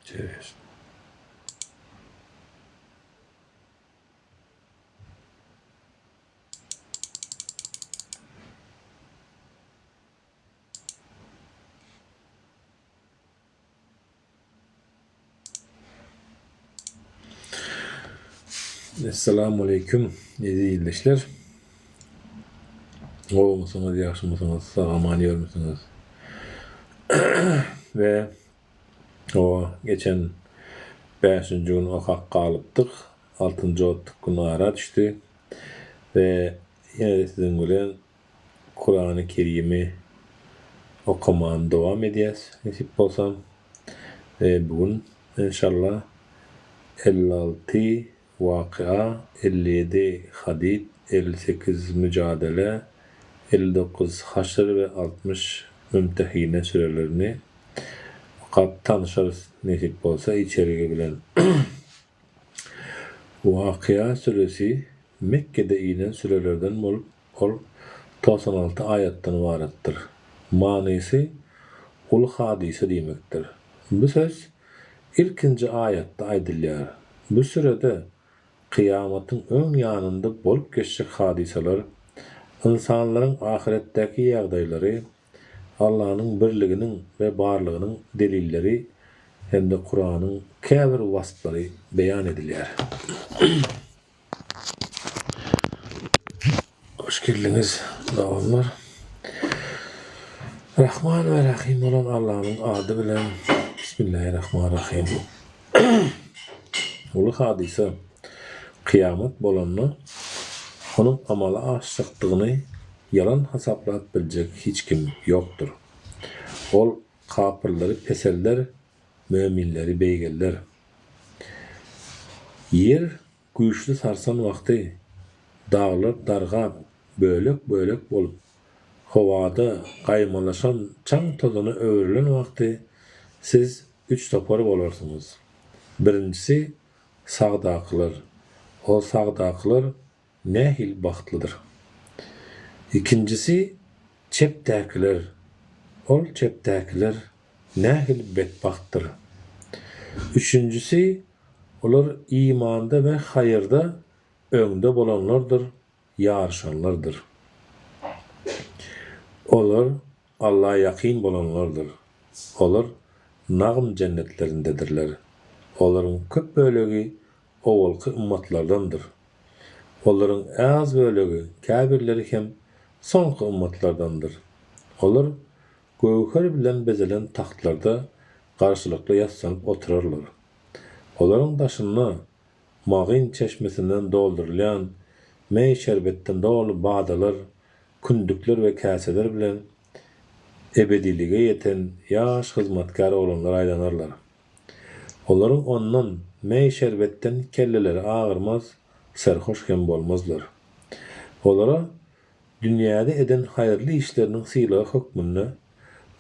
Интересно. Esselamu aleýkum eziz ildeşler. Gowumysyňyz, ýagşymysyňyz, sag-aman ýörmüsiňiz? We o geçen bäşinji gün okap galypdyk. Altynjy otlyk gün ara düşdi. We ýene-de siziň bilen Kurany Kerimi okamany dowam edýäs nesip bolsa. We bu gün enşalla 56 Wakya, 57 Hadid, 58 Müjadele, 59 Haşr we 60 Mümtehine sürelerini okap tanyşarys nesip bolsa içerigi bilen. Wakya süresi Mekgede inen sürelerden bolup, ol 96 aýatdan ybaratdyr. Manysy Uly hadysa diýmekdir. Bu söz ilkinji aýatda aýdylýar. Bu sürede kyýamatyň öň ýanynda bolup geçjek hadysalar, ynsanlaryň ahyretdäki ýagdaýlary, Allanyň birliginiň we barlygynyň delilleri hem-de Kuranyň käbir wasplary beýan edilýär. Hoş geldiňiz doganlar. Rahman we Rahim bolan Allanyň ady bilen Bismillahirrahmanirrahim. Uly hadysa kyýamat bolanda onuň amala aşjakdygyny ýalan hasaplap biljek hiç kim ýokdur. Ol kapyrlary peselder, möminleri beýgelder. Ýer güýçli sarsan wagty daglar dargap, bölek-bölek bolup, howada gaýmalaşan çaň-tozana öwrülen wagty siz üç topar bolarsyňyz. Birinjisi sagdakylar. Ol sagdakylar nähili bagtlydyr. Ikinjisi çepdäkiler. Ol çepdäkiler nähili betbagtdyr. Üçünjisi olar imanda we haýyrda öňde bolanlardyr, ýaryşanlardyr. Olar Alla ýakyn bolanlardyr. Olar Nagym jennetlerindedirler. Olaryň köp bölegi owalky ymmatlardandyr. Olaryň az bölegi, käbirleri hem soňky ymmatlardandyr. Olar göwher bilen bezelen tagtlarda garşylykly ýassanyp oturarlar. Olaryň daşynda Magyn çeşmesinden doldurylýan meý-şerbetden doly badalar, kündükler we käseler bilen ebedilige ýeten ýaş hyzmatkär oglanlar aýlanarlar. Olaryň ondan, meý-şerbetden kelleleri agyrmaz, serhoş hem bolmazlar. Olara dünýäde eden haýyrly işleriniň sylagy hökmünde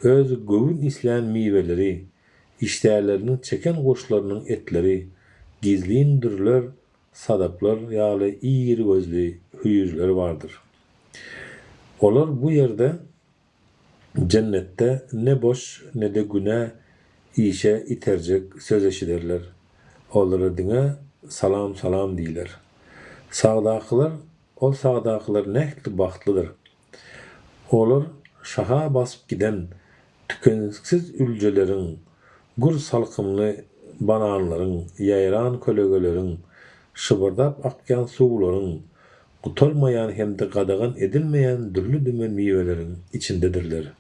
öz göwün islän miweleri, işdäleriniň çeken guşlarynyň etleri, gizlin dürler, sadaplar ýaly iri gözli hüýrler bardyr. Olar bu ýerde, jennetde ne boş, ne-de günä işe iterjek söz eşiderler. Olara diňe Salam, salam diýler. Sagdakylar, ol sagdakylar nähili bagtlydyr! Olar şaha basyp giden tükeniksiz üljeleriň, gür salkymly bananlaryň, ýaýran kölegeleriň, şybyrdap akýan suwlaryň, gutarmaýan hem-de gadagan edilmeýän dürli-dümen miweleriň içindedirler.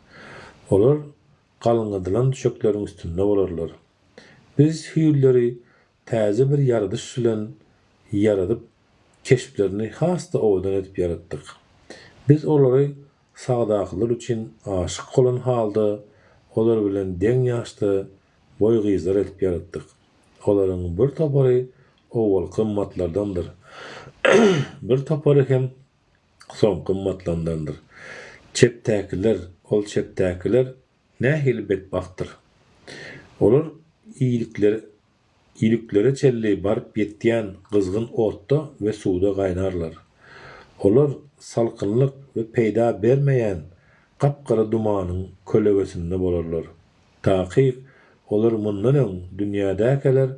Olar galňadylan düşekleriň üstünde bolarlar. Biz hüýrleri täze bir ýaradyş bilen ýaradyp, keşplerini has-da owadan edip ýaratdyk. Biz olary sagdakylar üçin aşyk bolan halda, olar bilen deň ýaşda boý gyzlar edip ýaratdyk. Olaryň bir topary owalky ymmatlardandyr. Bir topary hem soňky ymmatlandandyr. Çepdäkiler, ol çepdäkiler nähili betbagtdyr. Olar iýilikleri Ýülüklere çenli baryp ýetýän gyzgyn otda we suwda gaýnarlar. Olar salkynlyk we peýda bermeýän gap-gara dumanyň kölegesinde bolarlar. Takyk, Olar mundan öň dünýädäkäler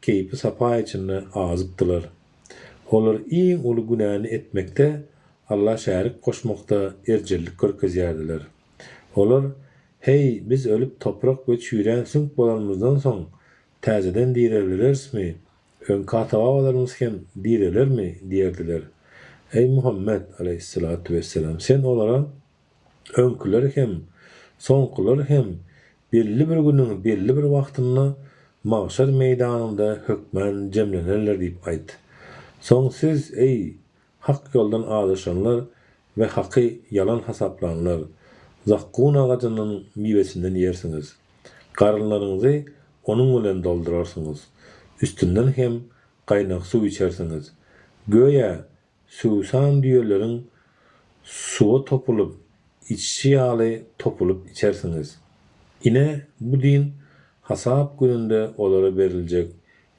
keýpi-sapa içinde azypdylar. Olar iň uly günäni etmekde, Alla şärik goşmakda erjellik görkezýärdiler. Olar, Heý, biz ölüp toprak we çüýrän süňk bolanymyzdan soň, täzeden direlilerismi? Öňki ata-babalarymyz hem direlermi? diýerdiler. Eý, Muhammet, aleýhissalatu wesselam, sen olara, Öňküler hem, soňkular hem belli bir günüň belli bir wagtynda magşar meýdanynda hökmän jemlenerler diýip aýt. Soň siz, eý, hak ýoldan azaşanlar we haky ýalan hasaplanlar, zakgun agajynyň miwesinden iýersiňiz. Garynlaryňyzy onuň bilen doldurarsyňyz. Üstünden hem gaýnag suw içersiňiz. Göýä, Suwsan düýeleriň suwa topulyp içişi ýaly topulyp içersiňiz. Ine, bu din hasap gününde olara beriljek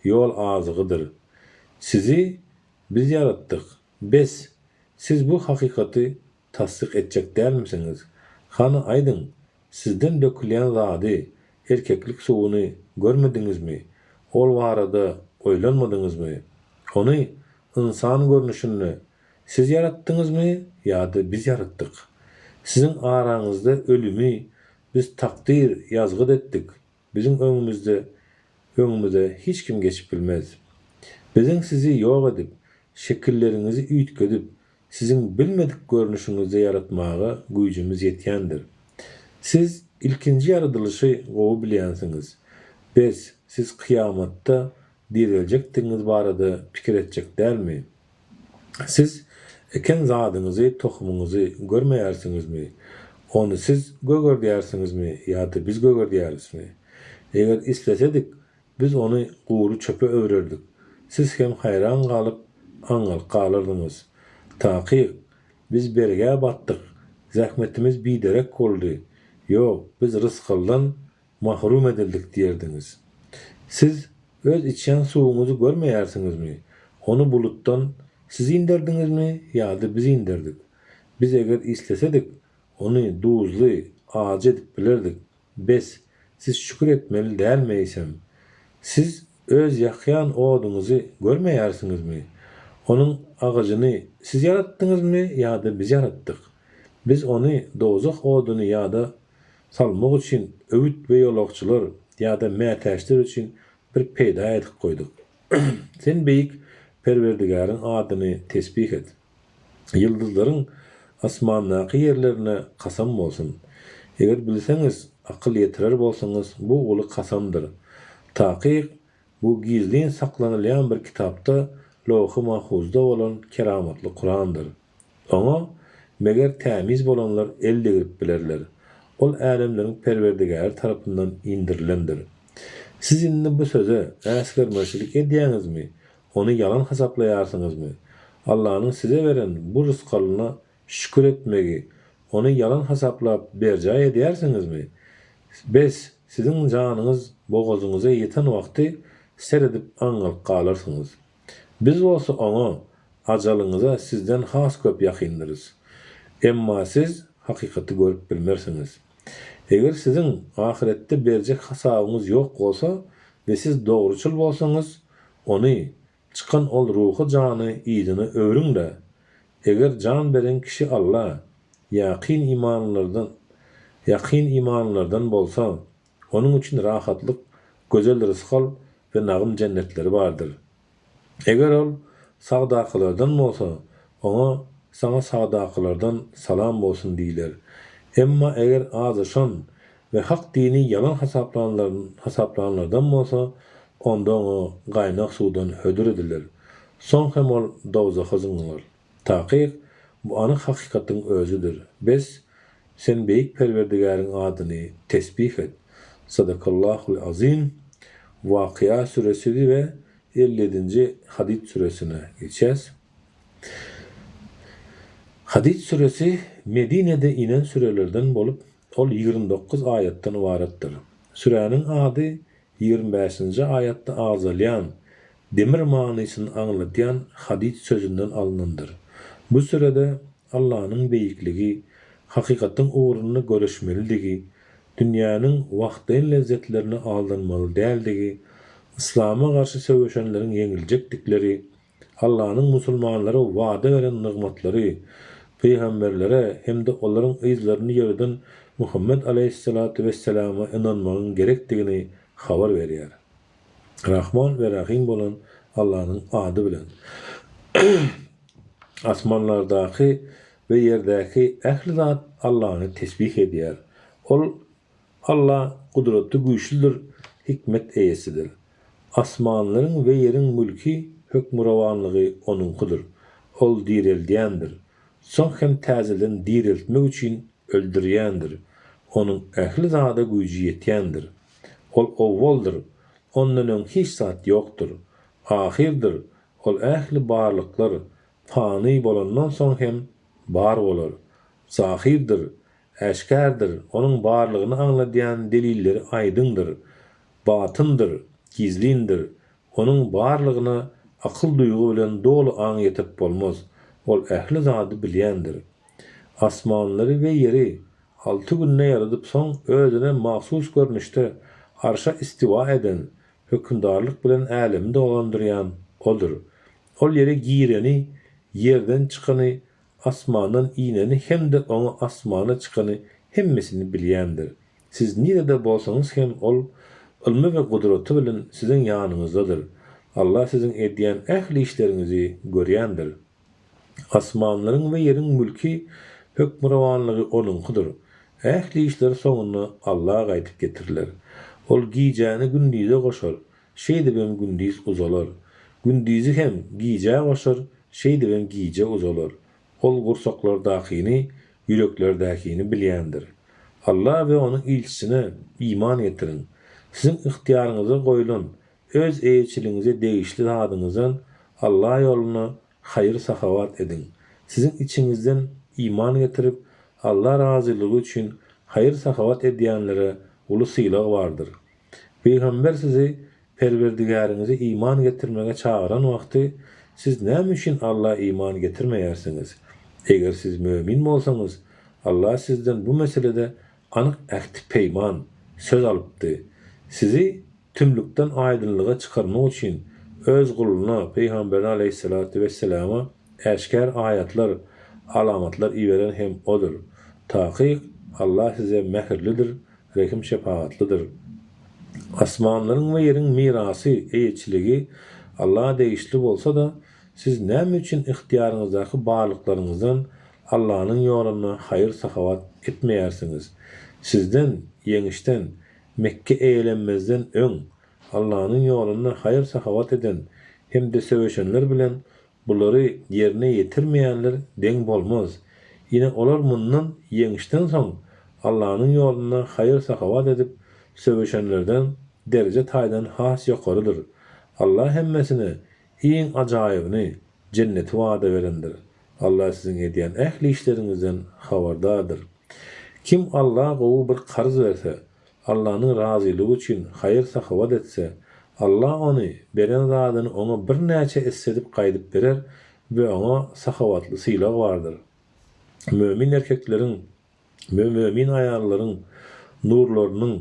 ýol azygydyr. Sizi Biz ýaratdyk. Bes, siz bu hakykaty tassyk etjek dälmisiňiz? Hany aýdyň, sizden dökülýän zady, erkeklik suwuny görmediňizmi? Ol barada oýlanmadyňyzmy? Ony ynsan görnüşinde siz ýaratdyňyzmy ýa-da biz ýaratdyk? Siziň araňyzda ölümi biz takdyr, ýazgyt etdik. Biziň öňümizde öňümize hiç kim geçip bilmez. Biziň sizi ýok edip, şekilleriňizi üýtgedip, siziň bilmedik görnüşiňizde ýaratmaga güýjümiz ýetýändir. Siz ilkinji ýaradylyşy gowy bilýänsiňiz. Bes, siz kyýamatda direljekdigiňiz barada pikir etjek dälmi? Siz eken zadyňyzy, tohumyňyzy görmeýärsiňizmi? Ony siz gögerdýärsiňizmi ýa-da biz gögerdýärismi? Eger islesedik, biz ony gury çöpe öwrerdik. Siz hem haýran galyp, aňňalyp galardyňyz. Takyk, biz bergä batdyk, zähmetimiz biderek boldy. Ýok, biz rysgaldan mahrum edildik diýerdiňiz. Siz öz içýän suwuňyzy görmeýärsiňizmi? Ony bulutdan siz inderdiňizmi ýa-da biz inderdik? Biz eger islesedik, ony duzly, ajy edip bilerdik. Bes, siz şükür etmeli dälmi eýsem? Siz öz ýakýan oduňyzy görmeýärsiňizmi? Onuň agajyny siz ýaratdyňyzmy ýa-da biz ýaratdyk? Biz ony dowzah oduny ýa-da salmak üçin öwüt we ýolagçylar ýa-da mätäçler üçin bir peýda edip goýduk. Sen beýik Perwerdigäriň adyny tesbih et. Ýyldyzlaryň asmandaky ýerlerine kasam bolsun! Eger bilseňiz, akyl ýetirer bolsaňyz, bu uly kasamdyr. Takyk, bu gizlin saklanylýan bir kitapda, Lowhy Mahfuzda bolan keramatly Kurandyr. Oňa, meger tämiz bolanlar el degrip bilerler. Ol älemleriň Perwerdigäri tarapyndan indirilendir. Siz indi bu söze äsgermezçilik edýäňizmi, ony ýalan hasaplaýarsyňyzmy? Allanyň size beren bu rysgalyna şükür etmegi, ony ýalan hasaplap berjaý edýärsiňizmi? Bes, siziň janyňyz bogazyňyza ýeten wagty seredip aňňalyp galarsyňyz. Biz bolsa oňa, ajalyňyza sizden has köp ýakyndyrys. Emma siz hakykaty görüp bilmersiňiz. Eger siziň ahyretde berjek hasabyňyz ýok bolsa we siz dogruçyl bolsaňyz, ony, çykan ol ruhy jany yzyna öwrüň-de, eger jan beren kişi Alla, ýakyn imanlylardan, ýakyn imanlylardan bolsa, onuň üçin rahatlyk, gözel rysgal we nagym jennetleri bardyr. Eger ol sagdakylardan bolsa, oňa, Saňa sagdakylardan salam bolsun diýler. Emma eger azaşan we hak dini ýalan hasaplanlardan bolsa, onda oňa gaýnag suwdan hödür ediler. Soň hem ol dowzaha zyňylar. Takyk, bu anyk hakykatyň özüdir. Bes, sen Beýik Perwerdigäriň adyny tesbih et. Sadakallahul azim. Wakyýa süresi we 57-nji Hadid süresine geçýäs. Hadid süresi Medinede inen sürelerden bolup, ol 29 aýatdan ybaratdyr. Süräniň ady 25-nji aýatda agzalýan demir manysyny aňladýan hadid sözünden alnandyr. Bu sürede Allanyň beýikligi, hakykatyň ugrunda göreşmelidigi, Dünýäniň wagtlaýyn lezzetlerine aldanmaly däldigi, yslama garşy söweşenleriň ýeňiljekdikleri, Allanyň musulmanlara wada beren nygmatlary, pygamberlere hem-de olaryň yzlaryny ýöreden Muhammet aleýhissalatu wesselama ynanmagyň gerekdigini habar berýär. Rahman we Rahym bolan Allanyň ady bilen. Asmanlardaky we ýerdäki ähli zat Allany tesbih edýär. Ol, Alla, gudraty güýçlüdir, hikmet eýesidir. Asmanlaryň we ýeriň mülki, hökmürowanlygy Onuňkydyr. Ol direldýändir. Soň hem täzeden direltmek üçin öldürýändir. Onuň ähli zada güýji ýetýändir. Ol owwaldyr, Ondan öň hiç zat ýokdur. Ahyrdyr, Ol ähli barlyklar pany bolandan soň hem bar bolar. Zahyrdyr, äşgärdir, Onuň barlygyny aňladýan delilleri aýdyňdyr. Batyndyr, gizlindir, Onuň barlygyna akyl-duýgy bilen doly aň ýetirip bolmaz. Ol ähli zady bilýändir. Asmanlary we ýeri Alty günde ýaradyp soň özüne mahsus görnüşde arşa istiwa eden, hökümdarlyk bilen älemi dolandyrýan Odur. Ol ýere gireni, ýerden çykany, asmandan ineni hem-de oňa asmana çykany hemmesini bilýändir. Siz nirede bolsaňyz hem Ol ylmy we gudraty bilen siziň ýanyňyzdadyr. Allah siziň edýän ähli işleriňizi görýändir. Asmanlaryň we ýeriň mülki, hökmürowanlygy Onuňkydyr. Ähli işler soňunda Alla gaýdyp getiriler. Ol gijäni gündize goşar, şeýdibem gündiz uzalar. Gündizi hem gijä goşar, şeýdibem gije uzalar. Ol gursaklardakyny, ýüreklerdäkini bilýändir. Alla we Onuň ilçisine iman getiriň! Siziň ygtyýaryňyza goýlan Öz eýeçiligiňize degişli zadyňyzdan Alla ýolunda haýyr-sahawat ediň. Siziň içiňizden iman getirip, Alla razylygy üçin haýyr-sahawat edýänlere uly sylag bardyr. Pygamber sizi Perwerdigäriňize iman getirmege çagyran wagty, siz näme üçin Alla iman getirmeýärsiňiz? Eger siz mömin bolsaňyz, Alla sizden bu meselede anyk ähti-peýman, söz alypdy. Sizi Tümlükden aýdyňlyga çykarmak üçin Öz guluna, pygamberine aleýhissalatu wesselama äşgär aýatlar, alamatlar iberen hem Odur. Takyk, Allah size mähirlidir, rehim-şepagatlydyr. Asmanlaryň we ýeriň mirasy, eýeçiligi Allaha degişli bolsa-da, siz näme üçin ygtyýaryňyzdaky barlyklaryňyzdan Allanyň ýolunda haýyr-sahawat etmeýärsiňiz? Sizden, ýeňişden, Mekge eýelenmezden öň, Allanyň ýolunda haýyr-sahawat eden hem-de söweşenler bilen bulary ýerine ýetirmeýänler deň bolmaz. Ine, olar mundan, ýeňişden soň, Allanyň ýolunda haýyr-sahawat edip söweşenlerden dereje taýdan has ýokarydyr. Alla hemmesine iň ajaýybyny, jenneti wada berendir. Alla siziň edýän ähli işleriňizden habardardyr. Kim Alla gowy bir karz berse, Allanyň razylygy üçin haýyr-sahawat etse, Alla ony, beren zadyny oňa birnäçe esse edip gaýdyp berer we oňa sahawatly sylag bardyr. Mömin erkekleriň we mömin aýallaryň nurlarynyň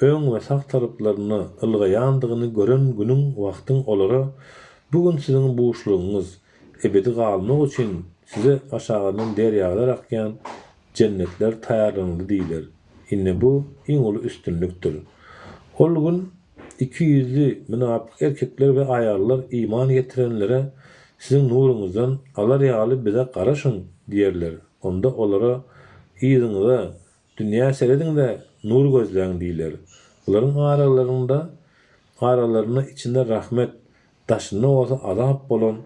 öň we sag taraplarynda ylgaýandygyny gören günüň wagtyň olara, Bu gün siziň buşlugyňyz, ebedi galmak üçin size aşagyndan derýalar akýan jennetler taýýarlanyldy diýler. Ine bu iň uly üstünlikdir. Ol gün ikiýüzli, mynapyk erkekler we aýallar iman getirenlere, Siziň nuruňyzdan alar ýaly bize garaşyň diýerler. Onda olara, Yzyňyza, dünýä serediň-de, nur gözläň diýler. Bularyň aralarynda aralarynda içinde rahmet, daşynda bolsa azap bolan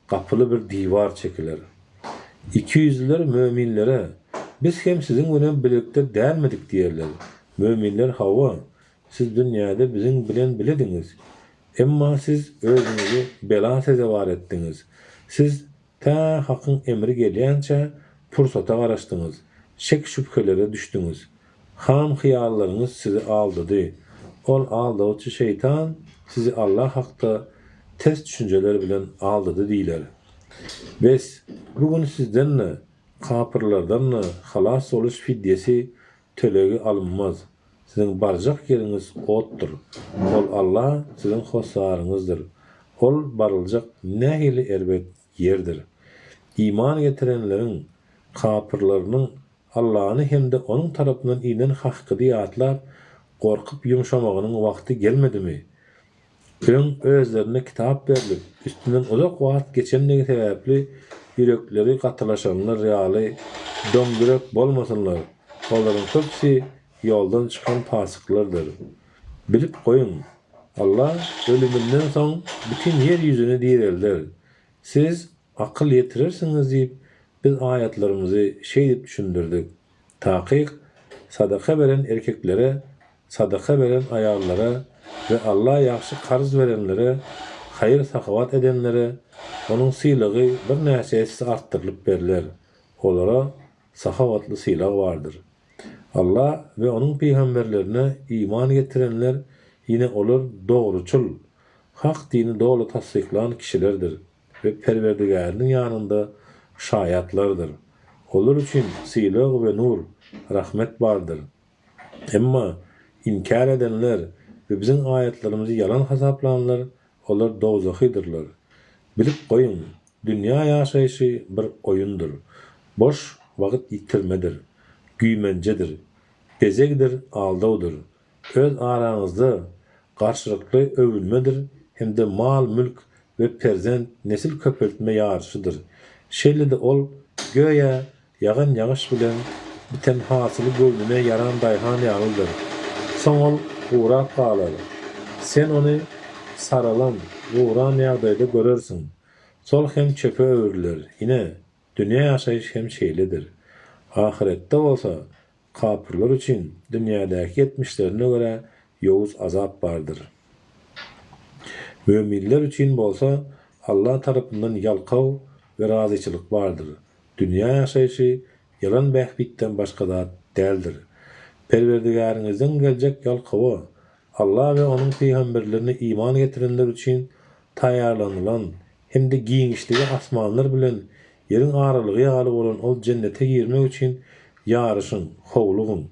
gapyly bir diwar çekiler. Ikiýüzlüler möminlere, Biz hem siziň bilen birlikde dälmidik diýerler. Möminler, Hawa, siz dünýäde biziň bilen bilediňiz. Emma siz özüňizi bela sezewar etdiňiz. Siz Tä Hakyň emri gelýänçä pursata garaşdyňyz, şek-şübhelere düşdüňiz. Ham hyýallaryňyz sizi aldady. Ol aldawçy şeýtan sizi Allah hakda ters düşünjeler bilen aldady diýler. Bes, bu gün sizden-de, kapyrlardan-da halas boluş fidýesi, tölegi alynmaz. Siziň barjak ýeriňiz otdur. Ol Alla siziň hossaryňyzdyr. Ol baryljak nähili erbet ýerdir. Iman getirenleriň, kapyrlarynyň Allany hem-de Onuň tarapyndan inen hakykydy ýatlap, gorkup ýumşamagynyň wagty gelmedimi? Öň özlerine kitap berlip, üstünden uzak wagt geçenligi sebäpli ýürekleri gatylaşanlar ýaly doňýürek bolmasynlar, olaryň köpüsi ýoldan çykan pasyklardyr. Bilip goýuň, Alla ölüminden soň bütin ýer ýüzüni direlder. Siz akyl ýetirersiňiz diýip, biz aýatlarymyzy şeýdip düşündirdik. Takyk, sadaka beren erkeklere, sadaka beren aýallara we Alla ýagşy karz berenlere, haýyr-sahawat edenlere onuň sylagy birnäçe esse artdyrylyp berler. Olara sahawatly sylag bardyr. Alla we Onuň pygamberlerine iman getirenler ine olar dogruçyl, hak dini doly tassyklan kişilerdir we Perwerdigäriniň ýanynda şaýatlardyr. Olar üçin sylag we nur, rahmet bardyr. Emma inkär edenler we biziň aýatlarymyzy ýalan hasaplanlar, olar dowzahydyrlar. Bilip goýuň, dünýä ýaşaýşy bir oýundyr, boş wagt ýitirmedir, güýmenjedir, bezegdir, aldawdyr. Öz araňyzda garşylykly öwünmedir hem-de mal-mülk we perzent, nesil köpeltme ýaryşydyr. Şeýle-de ol, göýä, ýagan ýagyş bilen biten hasyly göwnüne ýaran daýhan ýalydyr. Soň ol gurap galar. Sen ony saralan, guran ýagdaýda görersiň. Sol hem çöpe öwrüler. Ine, dünýä ýaşaýyş hem şeýledir. Ahyretde bolsa, Kapyrlar üçin dünýädäki etmişlerine görä ýowuz azap bardyr. Möminler üçin bolsa Allah tarapyndan ýalkaw we razyçylyk bardyr. Dünýä ýaşaýşy ýalan bähbitden başga zat däldir. Perwerdigäriňizden geljek ýalkawa, Allah we Onuň pygamberlerine iman getirenler üçin taýýarlanylan hem-de giňişligi asmanlar bilen ýeriň aralygy ýaly bolan ol jennete girmek üçin ýaryşyň, howlugyň.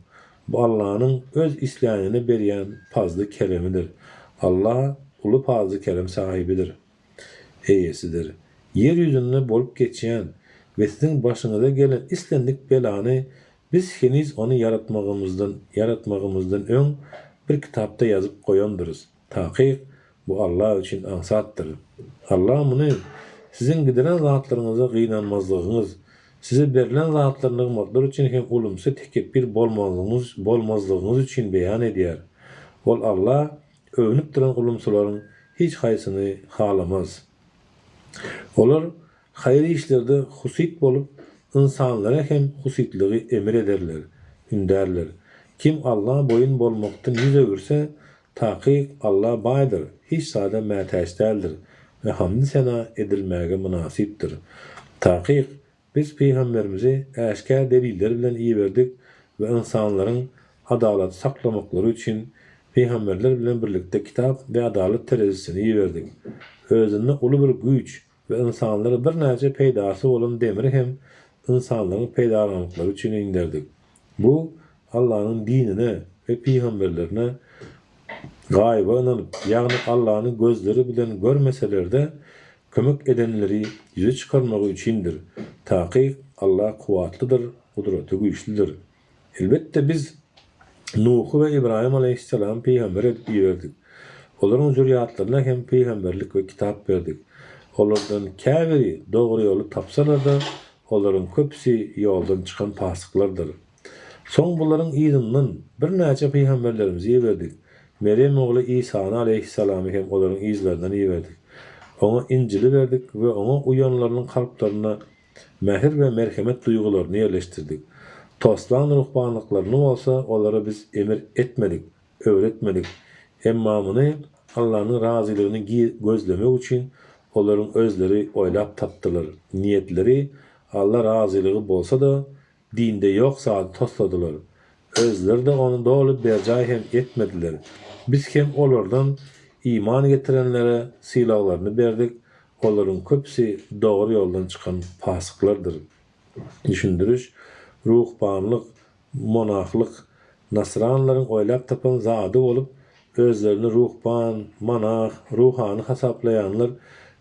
Bu Allanyň öz islänine berýän pazly-keremidir. Alla uly pazly-kerem sahybydyr, eýesidir. Ýer ýüzünde bolup geçýän we siziň başyňyza gelen islendik belany Biz heniz ony ýaratmagymyzdan ýaratmagymyzdan öň bir kitapda ýazyp goýandyrys. Takyk, bu Alla üçin aňsatdyr. Alla muny siziň gidiren zatlaryňyza gynanmazlygyňyz, size berlen zatlar nygmatlar üçin hem ulumsy tekepbir bolmazlygyňyz bolmazlygyňyz üçin beýan edýär. Ol Alla öwnüp duran ulumsylaryň hiç haýsyny halamaz. Olar haýyr işlerde husyt bolup, ynsanlara hem husytlygy emir ederler, ündärler. Kim Alla boýun bolmakdan ýüz öwürse, takyk Alla baýdyr, hiç zada mätäç däldir we hamdy-sena edilmäge mynasypdyr. Takyk, Biz pygamberimizi äşgär deliller bilen iberdik we ynsanlaryň adalaty saklamaklary üçin pygamberler bilen birlikde kitap we adalat terezisini iberdik. Özünde uly bir güýç we ynsanlara birnäçe peýdasy bolan demri hem ynsanlaryň peýdalanmaklary üçin inderdik. Bu, Allanyň dinine we pygamberlerine gaýyba ynanyp, ýagny Allany gözleri bilen görmeseler-de, kömek edenleri ýüze çykarmagy üçindir. Takyk, Alla kuwwatlydyr, gudraty güýçlüdir. Elbetde, biz Nuhy we Ybraýym alaýhyssalamy pygamber edip iberdik. Olaryň zürýatlaryna hem pygamberlik we kitap berdik. Olardan käbiri dogry ýoly tapsalar-da, olaryň köpüsi ýoldan çykan pasyklardyr. Soň bularyň yzyndan birnäçe pygamberlerimizi iberdik. Merýem ogly Isany alaýhyssalamy hem olaryň yzlaryndan iberdik. Oňa Injili berdik we oňa uýanlarynyň kalplarynda mähir we merhemet duýgularyny ýerleşdirdik. Toslan ruhbanlyklaryny bolsa olara biz emir etmedik, öwretmedik. Emma muny Allanyň razylygyny gözlemek üçin olaryň özleri oýlap tapdylar. Niýetleri Alla razylygy bolsa-da, Dinde ýok zady tosladylar. Özleri-de ony doly berjaý hem etmediler. Biz hem olardan iman getirenlere sylaglaryny berdik, olaryň köpüsi dogry ýoldan çykan pasyklardyr. Düşündiriş, Ruhbanlyk, monahlyk. Nasranlaryň oýlap tapan zady bolup, özlerini ruhban, monah, ruhany hasaplaýanlar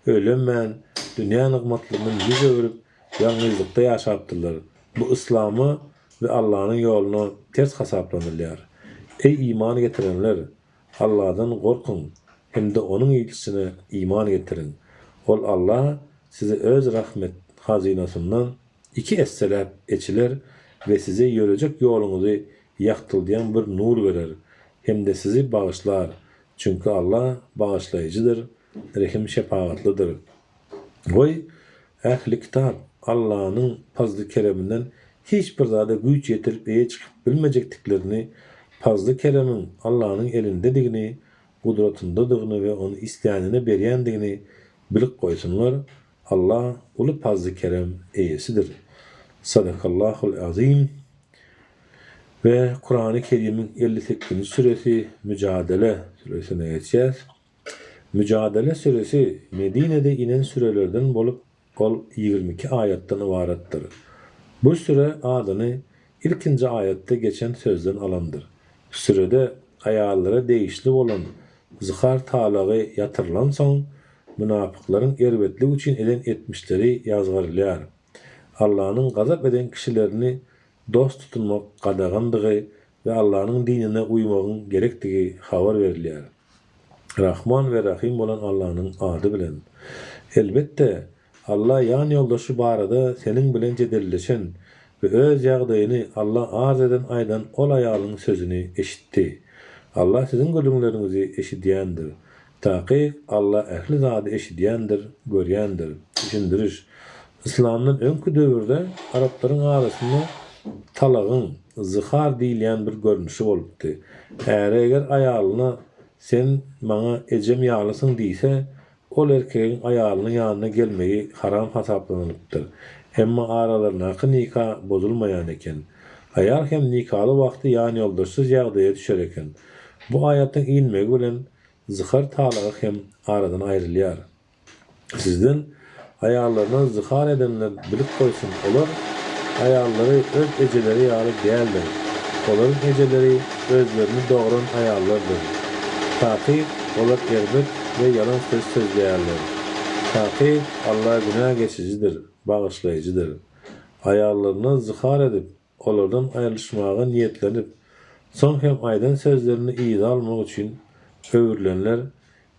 öýlenmän, dünýä nygmatlaryndan ýüz öwrüp, ýalňyzlykda ýaşapdyrlar. Bu yslama we Allanyň ýoluna ters hasaplanylýar. Eý iman getirenler! Alladan gorkuň hem-de Onuň ilçisine iman getiriň! Ol Alla size Öz rahmet hazynasyndan iki esseläp eçiler we size ýörejek ýoluňyzy ýagtyldýan bir nur berer hem-de sizi bagyşlar, çünki Alla bagyşlaýjydyr, rehim-şepagatlydyr. Goý, ähli-kitap Allanyň pazly-kereminden hiç bir zada güýç ýetirip eýe çykyp bilmejekdiklerini, pazly-keremiň Allanyň elindedigini, gudratyndadygyny we ony islänine berýändigini bilip goýsunlar, Alla uly pazly-kerem eýesidir. Sadakallahul azim. We Kurany Kerimiň 58-nji süresi Müjadele süresine geçýäs. Müjadele süresi Medinede inen sürelerden bolup, ol 22 aýatdan ybaratdyr. Bu süre adyny ilkinji aýatda geçen sözden alandyr. Sürede aýallara degişli bolan zyhar talagy ýatyrylansoň, mynapyklaryň erbetlik üçin eden etmişleri ýazgarylýar. Allanyň gazap eden kişilerini dost tutunmak gadagandygy we Allanyň dinine uýmagyň gerekdigi habar berilýär. Rahman we Rahym bolan Allanyň ady bilen. Elbetde, Alla ýan ýoldaşy barada seniň bilen jedelleşen we öz ýagdaýyny Alla arz eden aýdan ol aýalyň sözüni eşitdi. Alla siziň gürrüňleriňizi eşidýändir. Takyk, Alla ähli zady eşidýändir, görýändir. Düşündiriş, Yslamdan öňki döwürde araplaryň arasynda talagyň, zyhar diýilýän bir görnüşi bolupdy. Äri eger aýalyna Sen maňa ejem ýalysyň diýse, Ol erkegiň aýalynyň ýanyna gelmegi haram hasaplanylypdyr. Emma aralaryndaky nika bozulmaýan eken. Aýal hem nikaly wagty ýanýoldaşsyz ýagdaýa düşer eken. Bu aýatyň inmegi bilen zyhar talagy hem aradan aýrylýar. Sizden aýallaryna zyhar edenler bilip goýsun, olar, aýallary, öz ejeleri ýaly däldir. Olaryň ejeleri özlerini dogran aýallardyr. Takyk, olar erbet we ýalan söz sözleýärler. Takyk, Alla günä geçijidir, bagyşlaýjydyr. Aýallaryna zyhar edip, olardan aýrylyşmaga niýetlenip, soň hem aýdan sözlerini yza almak üçin öwrülenler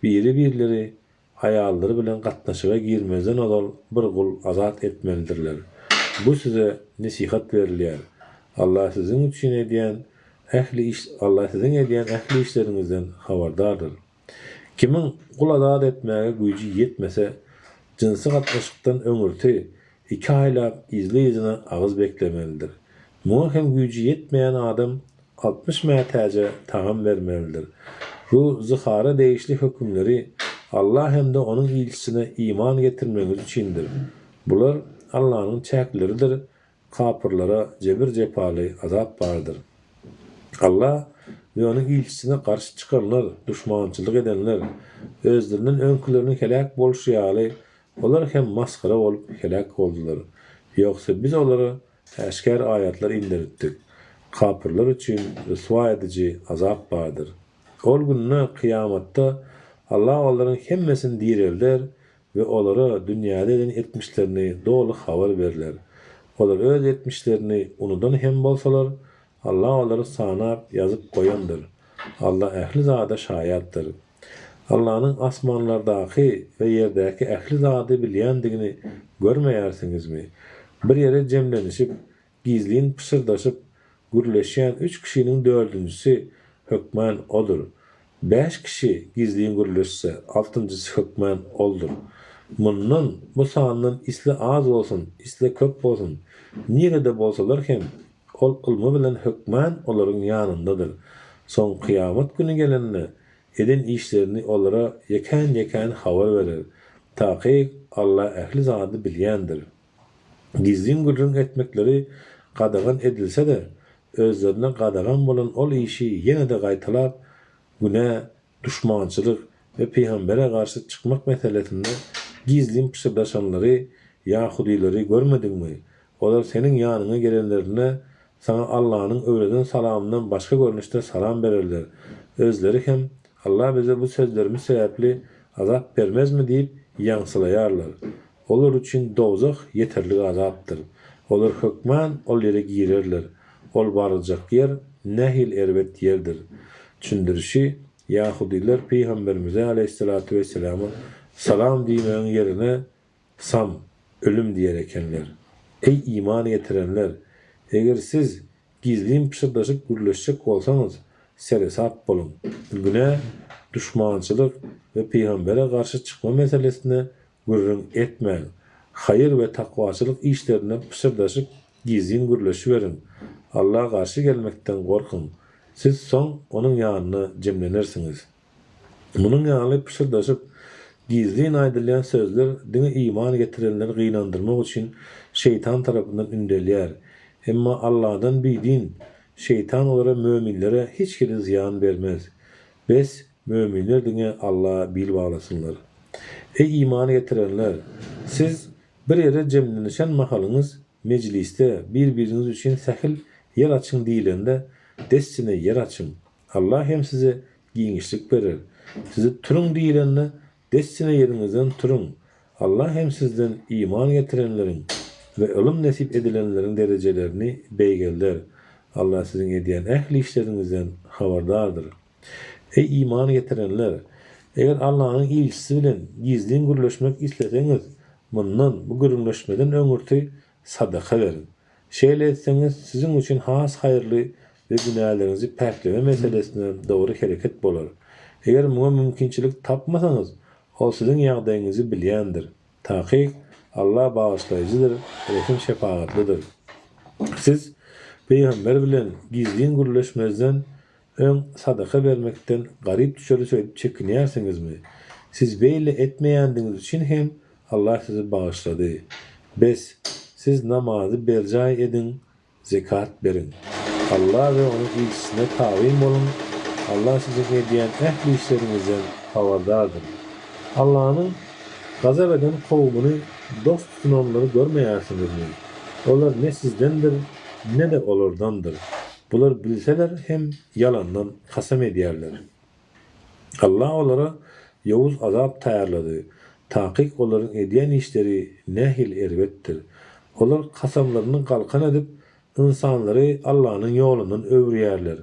biri-birleri Aýallary bilen gatnaşyga girmezden ozal bir gul azat etmelidirler. Bu size nesihat berilýär. Allah siziň üçin edýän ähli iş Allah siziň edýän ähli işleriňizden habardardyr. Kimiň gul azat etmäge güýji ýetmese, jynsy gatnaşykdan öňürti iki aýlap yzly-yzyna agyz beklemelidir. Muňa hem güýji ýetmeýän adam 60 mätäje tagam bermelidir. Bu zyhara degişli hökümleri Alla hem-de Onuň ilçisine iman getirmegiňiz üçindir. Bular Allanyň çäkleridir, kapyrlara jebir-jepaly azap bardyr. Alla we Onuň ilçisine garşy çykanlar, duşmançylyk edenler, özlerinden öňküleriniň heläk bolşy ýaly, olar hem masgara bolup heläk boldular. Ýogsa biz olara Äşgär aýatlar inderipdik. Kapyrlar üçin ryswa ediji azap bardyr. Ol günde, kyýamatda, Allah olaryň hemmesini direlder we olara dünýäde eden etmişlerini doly habar berler. Olar öz etmişlerini unudan hem bolsalar, Allah olary sanap, ýazyp goýandyr. Allah ähli zada şaýatdyr. Allanyň asmanlardaky we ýerdäki ähli zady bilýändigini görmeýärsiňizmi? Bir ýere jemlenişip, gizlin pyşyrdaşyp gürleşýän üç kişiniň dördünjisi hökmän Odur. Bäş kişi gizlin gürleşse, altynjysy hökmän Oldur. Mundan, bu sandan isle az bolsun, isle köp bolsun, nirede bolsalar hem, Ol ylmy bilen hökmän olaryň ýanyndadyr. Soň kyýamat güni gelende, eden işlerini olara ýekän-ýekän habar berer. Takyk, Alla ähli zady bilýändir. Gizlin gürrüň etmekleri gadagan edilse-de, özlerine gadagan bolan ol işi ýene-de gaýtalap, günä duşmançylyk we pygambere garşy çykmak meselesinde gizlin pyşyrdaşanlary, ýahudyleri görmediňmi? Olar seniň ýanyňa gelenlerinde, Saňa Allanyň öwreden salamyndan başga görnüşde salam bererler. Özleri hem, Alla bize bu sözlerimiz sebäpli azap bermezmi diýip ýaňsylaýarlar. Olar üçin dowzah ýeterlik azapdyr. Olar hökman ol ýere girerler. Ol baryljak ýer nähili erbet ýerdir. Düşündirişi, Ýahudylar Pygamberimize aleýhissalatu wesselama salam diýmegiň ýerine sam, ölüm diýer ekenler. Eý iman getirenler! Eger siz gizlin pyşyrdaşyp gürleşjek bolsaňyz, seresap boluň. Günä, duşmançylyk we pygambere garşy çykma meselesinde gürrüň etmäň. Haýyr we takwaçylyk işlerinde pyşyrdaşyp gizlin gürleşiberiň. Alla garşy gelmekden gorkuň. Siz soň Onuň ýanyna jemlenersiňiz. Munuň ýaly pyşyrdaşyp, gizlin aýdylýan sözler diňe iman getirenleri gynandyrmak üçin şeýtan tarapyndan ündelýär. Emma Alladan bidin, şeýtan olara möminlere hiç hili zyýan bermez. Bes, möminler diňe Alla bil baglasynlar. Eý iman getirenler! Siz bir ýere jemlenişen mahalyňyz, mejlisde, bir-biriňiz üçin sähel ýer açyň diýlende, dessine ýer açyň. Allah hem size giňişlik berer. Size turuň diýlende, dessine ýeriňizden turuň. Allah hem sizden iman getirenleriň we ylym nesip edilenleriň derejelerini beýgelder. Allah siziň edýän ähli işleriňizden habardardyr. Eý iman getirenler! Eger Allanyň ilçisi bilen gizlin gürleşmek isleseňiz, mundan, bu gürrüňleşmeden öňürti sadaka beriň. Şeýle etseňiz, siziň üçin has haýyrly we günäleriňizi päkleme meselesinde dogry hereket bolar. Eger muňa mümkinçilik tapmasaňyz, Ol siziň ýagdaýyňyzy bilýändir. Takyk, Alla Bagyşlaýjydyr, Rehim-şepagatlydyr. Siz pygamber bilen gizlin gürleşmezden öň sadaka bermekden garyp düşeris öýdüp çekinýärsiňizmi? Siz beýle etmeýändigiňiz üçin hem Allah sizi bagyşlady. Bes, siz namazy berjaý ediň, zekat beriň. Alla we Onuň ilçisine tabyn boluň, Allah siziň edýän ähli işleriňizden habardardyr. Allanyň gazap eden kowumyny dost tutunanlary görmeýärsiňizmi? Olar ne sizdendir, ne-de olardandyr. Bular bilseler hem ýalandan kasam edýärler. Allah olara ýowuz azap taýýarlady. Takyk olaryň edýän işleri nähili erbetdir. Olar kasamlaryny galkan edip, ynsanlary Allanyň ýolundan öwürýärler.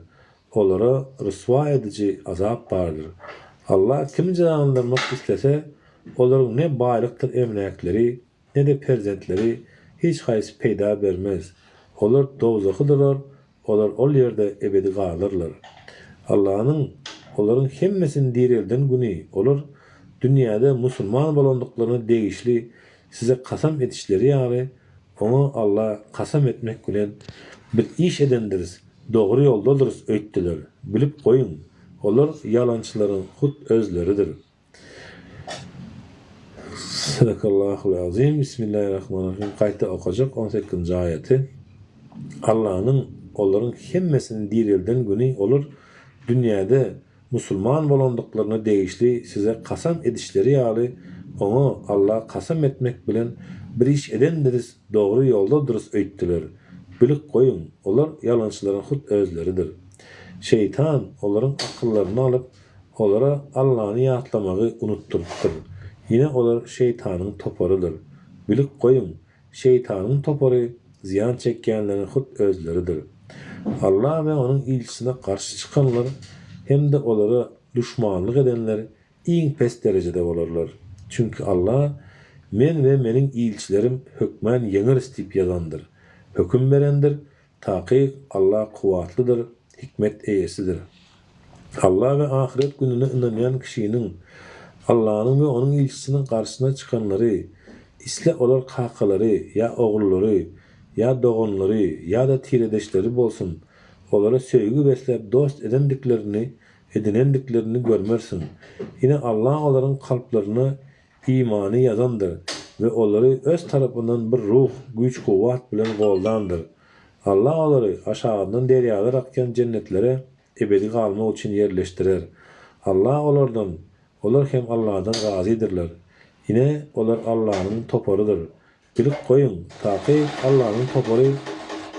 Olara ryswa ediji azap bardyr. Allah kimi jezalandyrmak islese, olaryň ne baýlykdyr emläkleri, ne-de perzentleri hiç haýsy peýda bermez. Olar dowzahydyrlar, olar ol ýerde ebedi galarlar. Allanyň olaryň hemmesini direlden güni olar dünýäde musulman bolandyklaryna degişli size kasam edişleri ýaly, Oňa, Alla, kasam etmek bilen, Biz iş edendiris, dogry ýoldadyrys öýtdüler. Bilip goýuň, olar ýalançylaryň hut özleridir. Sadakallahul azim Bismillahirrahmanirrahim gaýta okajak on sekizinji aýaty Allanyň olaryň hemmesini direlden güni olar dünýäde musulman bolandyklaryna degişli size kasam edişleri ýaly oňa, Alla, kasam etmek bilen bir iş edendiris dogry ýoldadyrys öýtdüler. Bilip goýuň, olar ýalançylaryň hut özleridir. Şeýtan olaryň akyllaryny alyp Olara Allany ýatlamagy unutdyrypdyr. Ine olar şeýtanyň toparydyr. Bilip goýuň, şeýtanyň topary zyýan çekýänleriň hut özleridir. Alla we Onuň ilçisine garşy çykanlar hem-de olara duşmanlyk edenler iň pes derejede bolarlar. Çünki Alla, Men we Meniň ilçilerim hökmän ýeňeris diýip ýazandyr, höküm berendir, Takyk, Alla kuwwatlydyr, hikmet eýesidir. Alla we ahyret gününe ynanýan kişiniň Allanyň we Onuň ilçisiniň garşysyna çykanlary, isle olar kakalary, ýa ogullary, ýa doganlary, ýa-da tiredeşleri bolsun, olara söýgi besläp dost edendiklerini, edinendiklerini görmersiň. Ine, Alla olaryň kalplaryna imany ýazandyr we olary Öz tarapyndan bir ruh, güýç-kuwwat bilen goldandyr. Allah olary aşagyndan derýalar akýan jennetlere ebedi galmak üçin ýerleşdirer. Allah olardan, olar hem Allahdan razydyrlar. Ine, olar Allanyň toparydyr. Bilip goýuň, takyk Allanyň topary.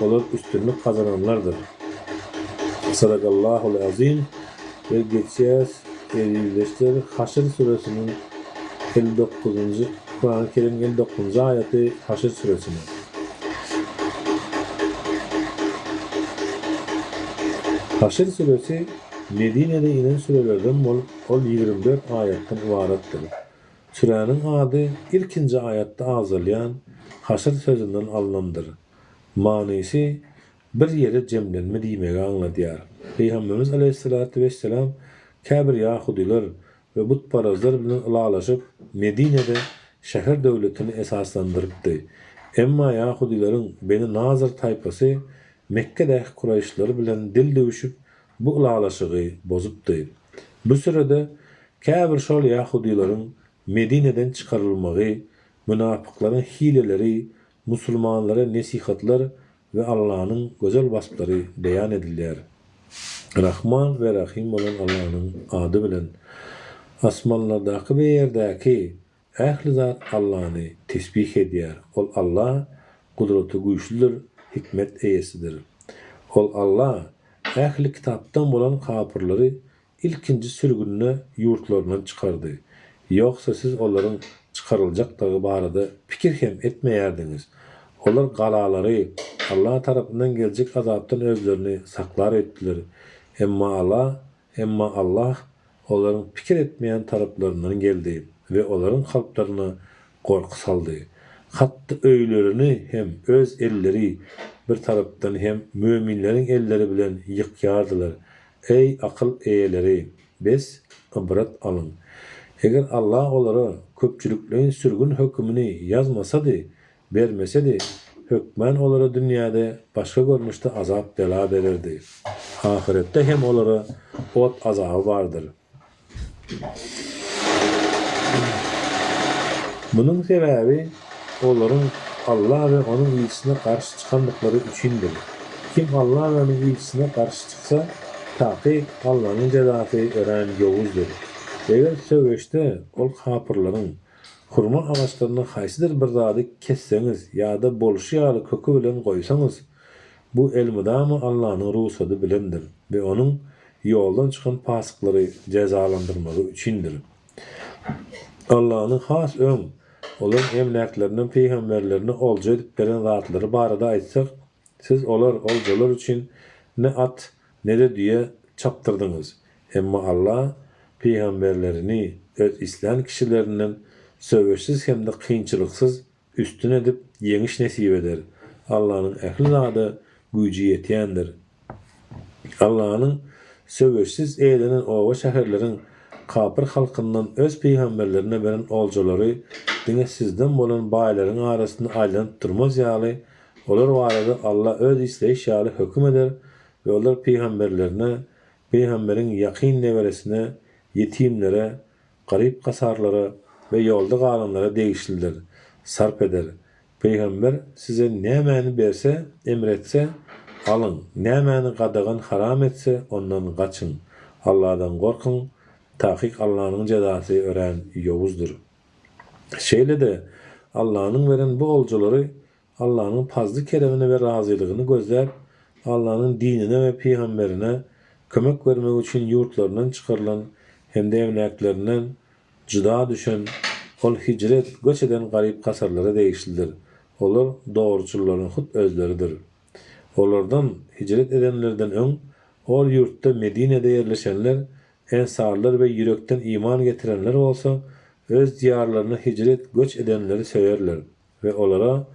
Olar üstünlik gazananlardyr. Sadakallahul azim we geçýäs ezizleşler Haşr süresiniň 59-njy Kurany Kerimiň 59-njy aýaty Haşr süresine. Haşr süresi Medinede inen sürelerden bolup ol 24 aýatdan ybaratdyr. Süräniň ady ilkinji aýatda agzalýan haşr sözünden alnandyr. Manysy bir ýere jemlenme diýmegi aňladýar. Pygamberimiz aleýhissalatu wesselam käbir ýahudylar we butparazlar bilen ylalaşyp, Medinede şäher döwletini esaslandyrypdy. Emma ýahudylaryň Beni Nazyr taýpasy Mekgedäki kuraýyşlar bilen dil düwşüp, bu ylalaşygy bozupdy. Bu sürede käbir şol ýahudylaryň Medineden çykarylmagy, münapyklaryň hileleri, musulmanlara nesihatlar we Allanyň gözel wasplary beýan edilýär. Rahman we Rahym bolan Allanyň ady bilen. Asmanlardaky we ýerdäki ähli zat Allany tesbih edýär. Ol Alla gudraty güýçlüdir, hikmet eýesidir. Ol Alla ähli kitapdan bolan kapyrlary ilkinji sürgünde ýurtlaryndan çykardy. Ýogsa siz olaryň çykaryljakdygy barada pikir hem etmeýärdiňiz. Olar galalary Allah tarapyndan geljek azapdan özlerini saklar öýtdüler. Emma Ala emma Allah olaryň pikir etmeýän taraplaryndan geldi we olaryň kalplaryna gorky saldy. Hatda öýlerini hem öz elleri bir tarapdan hem möminleriň elleri bilen ýykýardylar. Eý, akyl eýeleri! Bes, ybrat alyň! Eger Allah olara köpçülikleýin sürgün hökümini ýazmasady, bermesedi, hökmän olara dünýäde başga görnüşde azap-bela bererdi. Ahyretde hem olara ot azaby bardyr. Munuň sebäbi olaryň Alla we Onuň ilçisine garşy çykandyklary üçindir. Kim Alla we Onuň ilçisine garşy çyksa, takyk Allanyň jezasy örän ýowuzdyr. Eger söweşde ol kapyrlaryň hurma agaçlaryndan haýsydyr bir zady kesseňiz ýa-da bolşy ýaly köki bilen goýsaňyz, Bu elmydama Allanyň rugsady bilendir we Onuň ýoldan çykan pasyklary jezalandyrmagy üçindir. Allanyň has öň olaryň emläklerinden pygamberlerine olja edip beren zatlary barada aýtsak, siz olar, oljalar, üçin ne at, ne-de düýe çapdyrdyňyz. Emma Alla pygamberlerini öz islän kişilerinden söweşsiz hem-de kynçylyksyz Üstün edip, ýeňiş nesip eder. Allanyň ähli zada güýji ýetýändir. Allanyň söweşsiz eýelenen oba-şäherleriň kapyr halkyndan öz pygamberlerine beren oljalary diňe sizden bolan baýlaryň arasynda aýlanyp durmaz ýaly, olar barada Alla öz isleýşi ýaly höküm eder we olar pygamberlerine, pygamberiň ýakyn neberesine, ýetimlere, garyp-gasarlara we ýolda galanlara degişlidir. Sarp eder. Pygamber size nämäni berse, emr etse, alyň, nämäni gadagan, haram etse, ondan gaçyň. Alladan gorkuň, takyk Allanyň jezasy örän ýowuzdyr. Şeýle-de, Allanyň beren bu oljalary Allanyň pazly-keremini we razylygyny gözläp, Allanyň dinine we pygamberine kömek bermek üçin ýurtlaryndan çykarylan hem-de emläklerinden jyda düşen, ol hijret, göç eden garyp-gasarlara degişlidir. Olar dogruçyllaryň hut özleridir. Olardan, hijret edenlerden öň, ol ýurtda, Medinede ýerleşenler, ensarlar we ýürekden iman getirenler bolsa, öz diýarlaryna hijret, göç edenleri söýerler. We olara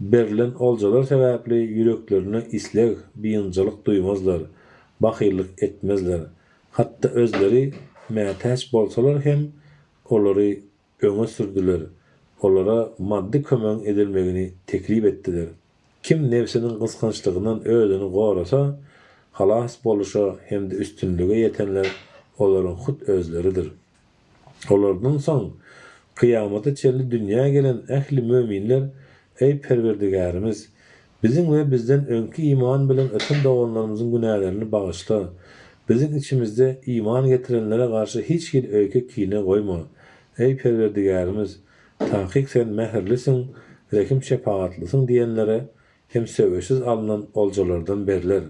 berlen oljalar sebäpli ýüreklerinde isleg, biynjalyk duýmazlar, bahyllyk etmezler. Hatda özleri mätäç bolsalar hem olary öňe sürdüler, olara maddy kömegiň edilmegini teklip etdiler. Kim nebsiniň gysgançlygyndan özüni gorasa, halas boluşa hem-de üstünlige ýetenler olaryň hut özleridir. Olardan soň kyýamata çenli dünýä gelen ähli möminler, Eý, Perwerdigärimiz! Biziň we bizden öňki iman bilen öten doganlarymyzyň günälerini bagyşla! Biziň içimizde iman getirenlere garşy hiç hili öýke-kine goýma! Eý, Perwerdigärimiz! Takyk Sen mähirlisiň, rehim-şepagatlysyň diýenlere. Hem söweşsiz alnan oljalardan berler.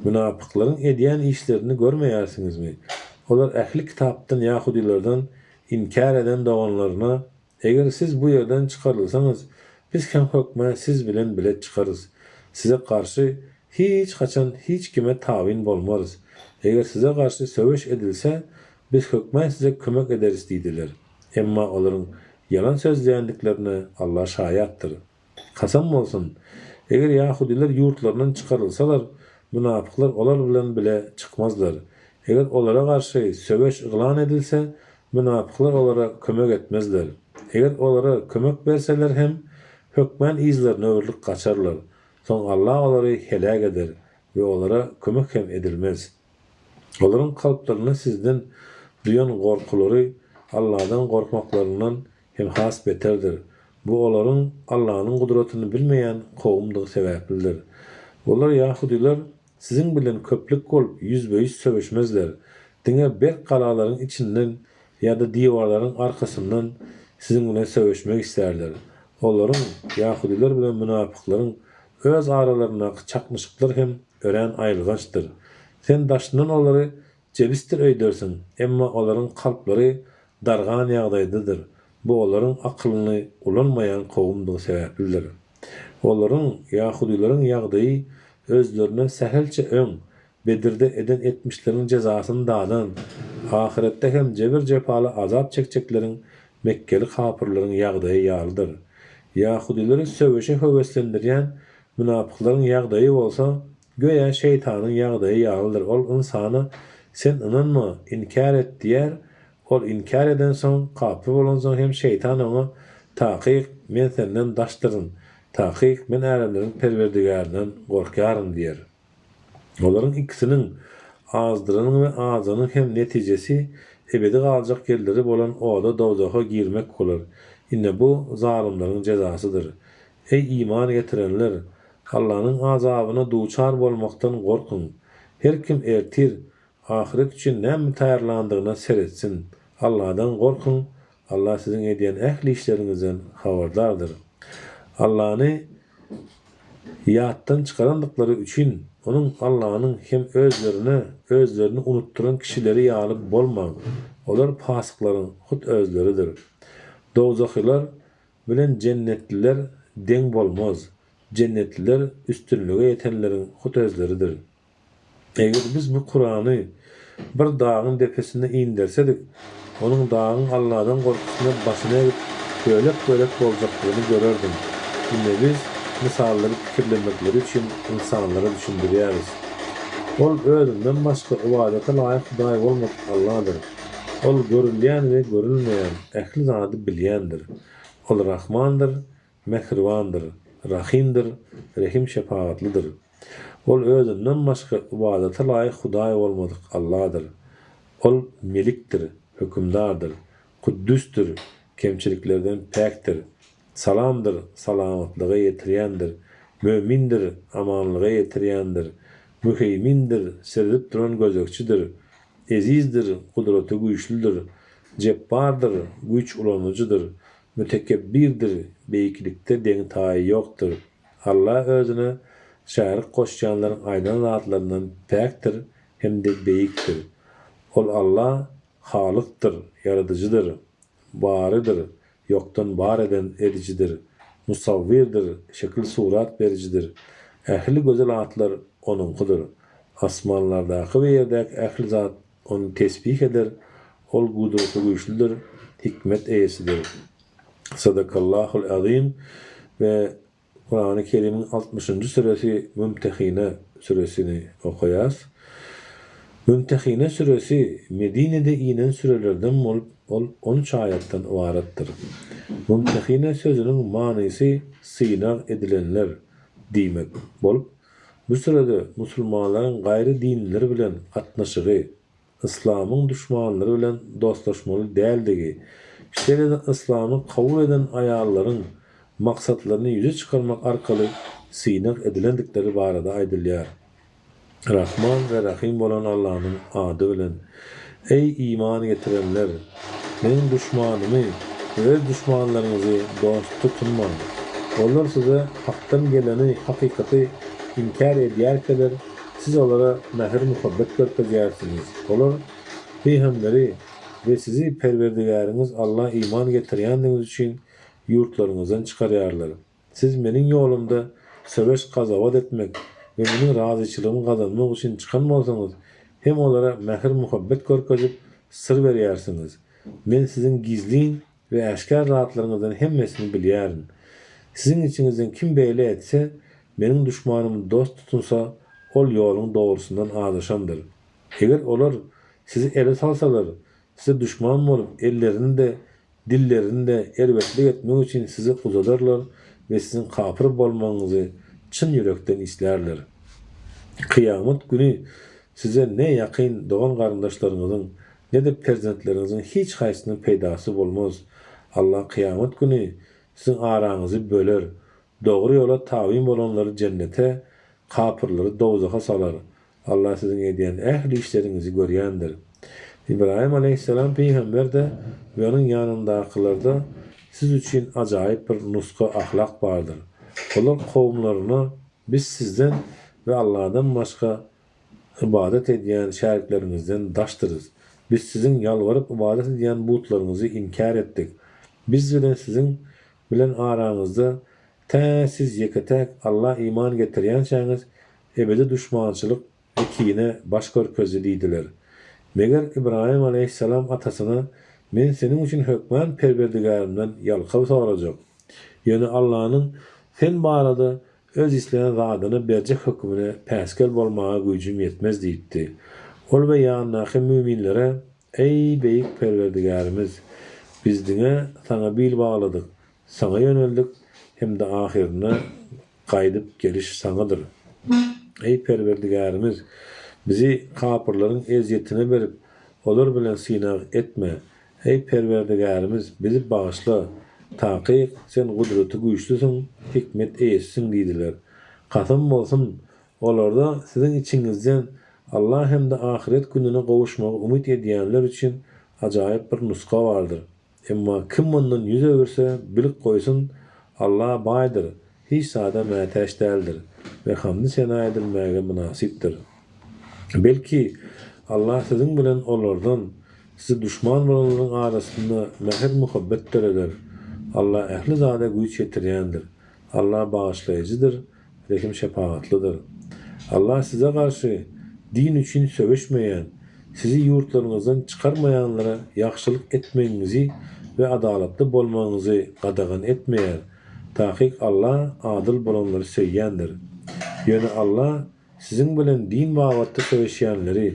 Mynapyklaryň edýän işlerini görmeýärsiňizmi? Olar ähli kitapdan ýahudylardan inkär eden doganlaryna, Eger siz bu ýerden çykarylsaňyz, biz hem hökmän siz bilen bile çykarys. Size garşy hiç haçan hiç kime tabyn bolmarys. Eger size garşy söweş edilse, biz hökmän size kömek ederis diýdiler. Emma olaryň ýalan sözleýändiklerine Alla şaýatdyr. Kasam bolsun, eger ýahudylar ýurtlaryndan çykarylsalar, mynapyklar olar bilen bile çykmazlar. Eger olara garşy söweş yglan edilse, mynapyklar olara kömek etmezler. Eger olara kömek berseler hem, hökmän yzlaryna öwrülip gaçarlar. Soň Allah olary heläk eder we olara kömek hem edilmez. Olaryň kalplarynda sizden duýan gorkulary Allahdan gorkmaklaryndan hem has beterdir. Bu olaryň Allanyň gudratyny bilmeýän kowumdygy sebäplidir. Olar, ýahudylar, siziň bilen köplük bolup ýüzbe-ýüz söweşmezler. Diňe berk galalaryň içinden ýa-da diwarlaryň arkasyndan siziň bilen söweşmek islärler. Olaryň, ýahudylar bilen mynapyklaryň, öz aralaryndaky çaknyşyklar hem örän aýylgançdyr. Sen daşyndan olary Jebisdir öýdersiň, emma olaryň kalplary dargan ýagdaýdadyr, bu olaryň akylyny ulanmaýan kowumdygy sebäplidir. Olaryň, ýahudylaryň, ýagdaýy özlerinden sähelçe öň, Bedirde eden etmişleriniň jezasyny dadan, ahyretde hem jebir-jepaly azap çekjekleriň, mekgeli kapyrlaryň ýagdaýy ýalydyr. Ýahudylary söweşe höweslendirýän mynapyklaryň ýagdaýy bolsa, Göýä şeýtanyň ýagdaýy ýalydyr, ol ynsana Sen ynanma, inkär et diýer, ol inkär edensoň, kapyr bolansoň hem şeýtan oňa Takyk, men senden daşdyryn, takyk, men älemleriň Perwerdigärinden gorkýaryn diýer. Olaryň ikisiniň, azdyranyň we azanyň hem netijesi ebedi galjak ýerleri bolan oda-dowzaha girmek bolar. Ine bu zalymlaryň jezasydyr. Eý iman getirenler! Allanyň azabyna duçar bolmakdan gorkuň! Her kim ertir, ahyret üçin näme taýýarlandygyna seretsin. Alladan gorkuň, Alla siziň edýän ähli işleriňizden habardardyr. Allany ýatdan çykarandyklary üçin, Onuň, Allanyň, hem özlerine özlerini unutdyran kişileri ýaly bolmaň. Olar pasyklaryň hut özleridir. Dowzahylar Bilen jennetliler deň bolmaz. Jennetliler üstünlige ýetenleriň hut özleridir. Eger biz bu Kurany bir dagyň depesinde indersedik, onuň dagyň Alladan gorkusyna başyny egip, bölek-bölek boljakdygyny görerdiň. Indi biz mysallary pikirlenmekleri üçin ynsanlara düşündirýäris. Ol özünden başga ybadata laýyk Hudaý bolmadyk Alladyr. Ol görülýän we görülmeýän ähli zady bilýändir. Ol Rahmandyr, Mähribandyr, Rahymdyr, Rehim-şepagatlydyr. Ol özünden başga ybadata laýyk Hudaý bolmadyk Alladyr. Ol Melikdir, Hökümdardyr, Kuddüsdir, kemçiliklerden päkdir, Salamdyr, salamatlyga ýetirýändir, Mömindir, amanlyga ýetirýändir, Müheýmindir, seredip duran gözegçidir, Ezizdir, gudraty güýçlüdir, Jepbardyr, güýç ulanyjydyr, Mütekebbirdir, beýiklikde deňi-taýy ýokdur. Alla özüne şärik goşýanlaryň aýdan zatlaryndan päkdir hem-de beýikdir. Ol Alla Halykdyr, Ýaradyjydyr, Barydyr, ýokdan bar eden edijidir, Musawwirdir, şekil-surat berijidir. Ähli gözel atlar Onuňkydyr. Asmanlardaky we ýerdäki ähli zat Ony tesbih eder, Ol gudratygüýçlüdir, hikmet eýesidir. Sadakallahul azim we Kurany Kerimiň altmyşynjy süresi Mümtehine süresini okaýas. Mümtehine süresi Medinede inen sürelerden bolup, ol on üç aýatdan ybaratdyr. Mümtehine sözüniň manysy synag edilenler diýmek bolup, bu sürede musulmanlaryň gaýry dinliler bilen gatnaşygy, Yslamyň duşmanlary bilen dostlaşmaly däldigi, şeýle-de yslamy kabul eden aýallaryň maksatlaryny ýüze çykarmak arkaly synag edilendikleri barada aýdylýar. Rahman we Rahym bolan Allanyň ady bilen. Eý, iman getirenler! Meniň duşmanymy we öz duşmanlaryňyzy dost tutunmaň. Olar size Hakdan geleni, hakykaty inkär edýärkäler, siz olara mähir-muhabbet görkezýärsiňiz. Olar pygamberi we sizi Perwerdigäriňiz Alla iman getirýändigiňiz üçin ýurtlaryňyzdan çykarýarlar. Siz Meniň ýolumda söweş-gazawat etmek we Meniň razyçylygymy gazanmak üçin çykan bolsaňyz, hem olara mähir-muhabbet görkezip, syr berýärsiňiz. Men siziň gizlin we äşgär zatlaryňyzdan hemmesini bilýärin. Siziň içiňizden kim beýle etse, Meniň duşmanymy dost tutunsa, ol ýoluň dogrusyndan azaşandyr. Eger olar sizi ele salsalar, size duşman bolup, ellerini-de, dillerini-de erbetlik etmek üçin size uzadarlar we siziň kapyr bolmagyňyzy çyn ýürekden islärler. Kyýamat güni size ne ýakyn dogan-garyndaşlaryňyzyň, ne-de perzentleriňiziň hiç haýsynyň peýdasy bolmaz. Allah kyýamat güni siziň araňyzy böler. Dogry ýola tabyn bolanlary jennete, kapyrlary dowzaha salar. Allah siziň edýän ähli işleriňizi görýändir. Ybraýym aleýhissalam pygamber-de we onuň ýanyndakylarda siz üçin ajaýyp bir nusga ahlak bardyr. Olar kowumlaryna, Biz sizden we Allahdan başga ybadat edýän şärikleriňizden daşdyrys. Biz siziň ýalbaryp ybadat edýän butlaryňyzy inkär etdik. Biz bilen siziň bilen araňyzda tä siz ýeke-täk Alla iman getirýänçäňiz ebedi duşmançylyk we kine baş görkezdi diýdiler. Meger Ybraýym aleýhissalam atasyna, Men seniň üçin hökman Perwerdigärimden ýalkaw sorajak. Ýöne Allanyň sen barada Öz islän zadyny berjek hökümine päsgel bolmaga güýjüm ýetmez diýipdi. Ol we ýanyndaky müminlere, Eý, beýik Perwerdigärimiz! Biz diňe Saňa bil bagladyk, Saňa ýöneldik hem-de ahyrynda gaýdyp geliş Saňadyr. Eý, Perwerdigärimiz! Bizi kapyrlaryň ezýetine berip, olar bilen synag etme. Eý, Perwerdigärimiz, bizi bagyşla! Takyk, Sen Gudraty güýçlüsiň, hikmet eýesisiň diýdiler. Kasam bolsun, olarda siziň içiňizden Alla hem-de ahyret gününe gowuşmagy umyt edýänler üçin ajaýyp bir nusga bardyr. Emma kim mundan ýüz öwürse, bilip goýsun, Alla baýdyr, hiç zada mätäç däldir we hamdy-sena edilmäge mynasypdyr. Belki, Alla siziň bilen olardan, size duşman bolanlaryň arasynda mähir-muhabbet döreder. Alla ähli zada güýç ýetirýändir. Alla bagyşlaýjydyr, rehim-şepagatlydyr. Alla size garşy din üçin söweşmeýän, sizi ýurtlaryňyzdan çykarmaýanlara ýagşylyk etmegiňizi we adalatly bolmagyňyzy gadagan etmeýär. Takyk Alla adyl bolanlary söýýändir. Ýöne Alla siziň bilen din babatda söweşýänleri,